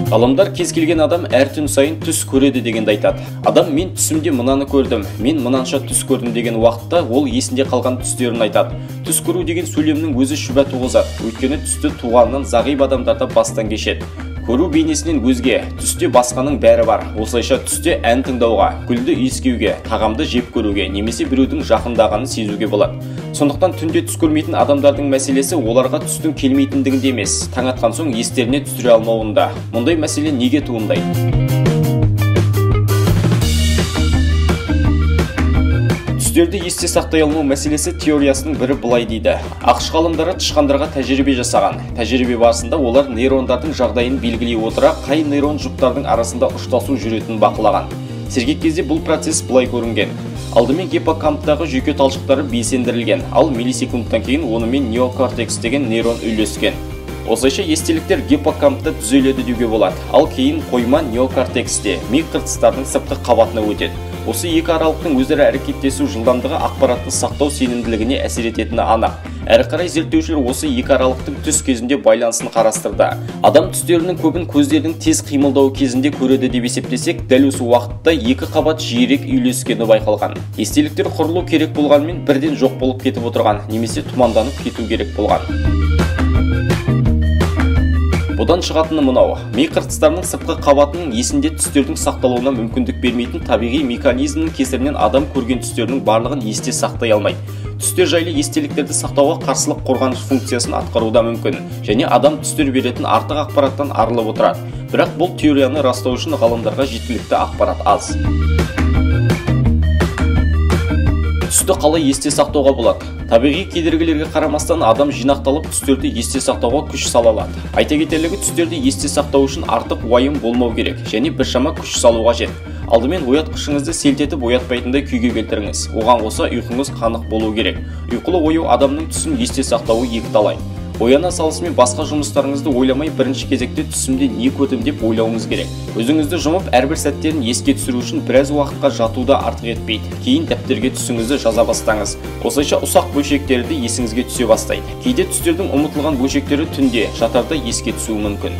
Ғалымдар кез келген адам әр түн сайын түс көреді дегенді айтады. Адам мен түсімде мынаны көрдім, мен мынанша түс көрдім деген уақытта ол есінде қалған түстерін айтады. Түс көру деген сөйлемнің өзі шүбә туғызады. Өйткені түсті туғаннан зағип адамдарда бастан кешеді. Көру бейнесінен өзге, түсте басқаның бәрі бар. Осылайша түсте ән тыңдауға, гүлді иіскеуге, тағамды жеп көруге, немесе біреудің жақындағанын сезуге болады. Сондықтан түнде түс көрмейтін адамдардың мәселесі оларға түстің келмейтіндігінде емес, таң атқан соң естеріне түсіре алмауында. Мұндай мәселе неге туындайды? Түстерді есте сақтай алмау мәселесі теориясының бірі былай дейді. АҚШ ғалымдары тышқандарға тәжірибе жасаған. Тәжірибе барысында олар нейрондардың жағдайын белгілей отыра, қай нейрон жұптардың арасында ұштасу жүретінін бақылаған. Сергек кезде бұл процесс былай көрінген. Алдымен гиппокамптағы жүйке талшықтары белсендірілген, ал миллисекундтан кейін онымен неокортекс деген нейрон үйлескен. Осылайша естеліктер гиппокампта түзеледі деуге болады, ал кейін қойма неокортексте ми қыртыстарының сыртқы қабатына өтеді. Осы екі аралықтың өзара әрекеттесу жылдамдығы ақпаратты сақтау сенімділігіне әсер ететіні анық. Әрі қарай зерттеушілер осы екі аралықтың түс кезінде байланысын қарастырды. Адам түстерінің көбін көздердің тез қимылдауы кезінде көреді деп есептесек, дәл осы уақытта екі қабат жиірек үйлескені байқалған. Естеліктер құрылу керек болғанымен бірден жоқ болып кетіп отырған, немесе тұманданып кету керек болған. Бұдан шығатыны мынау: ми қыртыстарының сыртқы қабатының есінде түстердің сақталуына мүмкіндік бермейтін табиғи механизмнің кесірінен адам көрген түстерінің барлығын есте сақтай алмайды. Түстер жайлы естеліктерді сақтауға қарсылық қорғаныш функциясын атқаруда мүмкін, және адам түстер беретін артық ақпараттан арылып отырады. Бірақ бұл теорияны растау үшін ғалымдарға жеткілікті ақпарат аз. Түсті қалай есте сақтауға болады? Табиғи кедергілерге қарамастан адам жинақталып түстерді есте сақтауға күш сала алады. Айта кетерлігі, түстерді есте сақтау үшін артық уайым болмау керек және біршама күш салу қажет. Алдымен оятқышыңызды селтетіп оятпайтындай күйге келтіріңіз. Оған қоса ұйқыңыз қанық болу керек. Ұйқылы ояу адамның түсін есте сақтауы екіталай. Ояна салысымен басқа жұмыстарыңызды ойламай бірінші кезекте түсімде не көрдім деп ойлауыңыз керек. Өзіңізді жұмып әрбір сәттерін еске түсіру үшін біраз уақытқа жату да артық етпейді. Кейін дәптерге түсіңізді жаза бастаңыз. Осылайша ұсақ бөлшектері де есіңізге түсе бастайды. Кейде түстердің ұмытылған бөлшектері түнде жатарда еске түсуі мүмкін.